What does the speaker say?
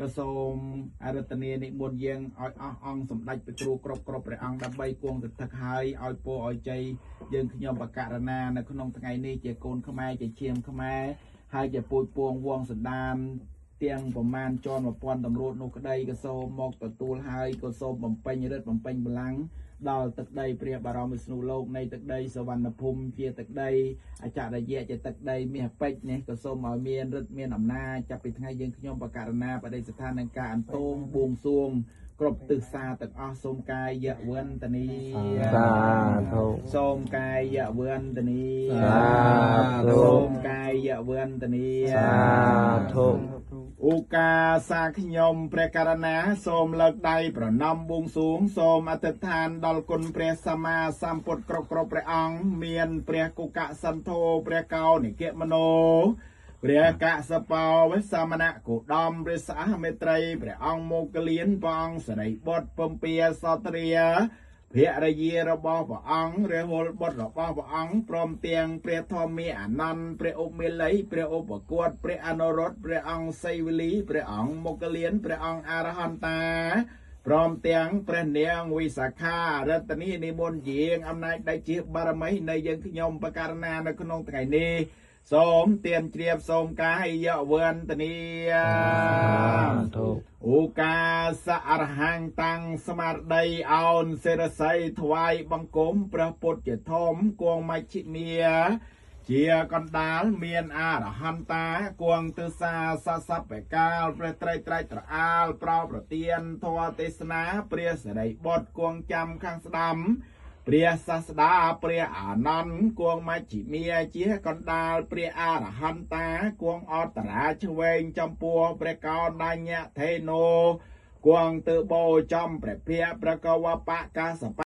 ក៏សូមអរតនីនិមន្តយើងឲ្យអស់អង្គសម្ដេចព្រះគ្រូគ្រប់គ្រប់ព្រះអង្គដើម្បីគង់សន្ធឹកហើយឲ្យពរឲ្យជ័យយើងខ្ញុំបករណានៅក្នុងថ្ងៃនេះជាកូនខ្មែរជាឈាមខ្មែរហើយជាពូជពងវងសន្តានទាំងប្រមាណជាន់1000តម្រួតនោះក្តីក៏សូមមកទទួលហើយក៏សូមបំពេញឫទ្ធិបំពេញកម្លាំងដល់ទឹកដីព្រះបរមវិស្ណុលោកនៃទឹកដីសវណ្ណភូមិជាទឹកដីអចរិយៈជាទឹកដីមាសពេជ្រនេះក៏សូមឲ្យមានឫទ្ធិមានអំណាចចាប់ពីថ្ងៃយើងខ្ញុំបករណាបដិស្ថាននឹងការអន្តងបួងសួងគ្រប់ទិសាទាំងអស់សូមកាយវន្តនី សាធុ សូមកាយវន្តនី សាធុ សូមកាយវន្តនី សាធុ ឧកាសាខ្ញុំព្រះករណាសូមលើកដៃប្រណម្យបួងសួងសូមអធិដ្ឋានដល់គុណព្រះសម្មាសម្ពុទ្ធគ្រប់គ្រប់ព្រះអង្គមានព្រះគុកសន្ធោព្រះកោនិកមโนព្រះកសបោវសមណៈគោដមព្រះសហមេត្រីព្រះអង្គមោគលានព្រះអង្គសរិបុត្រពំពាសត្រាភរិយារបស់ព្រះអង្គរាហុលបុត្ររបស់ព្រះអង្គព្រមទាំងព្រះធម្មាអានន្ទព្រះឧបមាលីព្រះឧបគតព្រះអនុរុទ្ធព្រះអង្គសីវលីព្រះអង្គមោគលានព្រះអង្គអរហន្តាព្រមទាំងព្រះនាងវិសាខារតនីនិមន្តយាងអំណាចដៃជាបារមីនៃយើងខ្ញុំបករណានៅក្នុងថ្ងៃនេះសូមទានជ្រាបសូមកាយវន្តនី ធុ ឧកាសអរហង្គតាំងស្មារតីអោនសិរសីថ្វាយបង្គំព្រះពុទ្ធជាធំគួងមជ្ឈិមាជាកណ្ដាលមានអរហន្តាគួងទិសាសសពកាលព្រះត្រៃត្រៃត្រអាលប្រោប្រទានធម៌ទេសនាព្រះសិរីបុត្រគួងចាំខាងស្ដាំព្រះសាស្តាព្រះអានន្ទគួងមជ្ឈិមាជាកណ្ដាលព្រះអរហន្តាគួងអន្តរាឆ្វេងចំពោះព្រះកោដញ្ញធេនោគួងទើបោចំព្រះភិក្ខព្រះកវបកាសប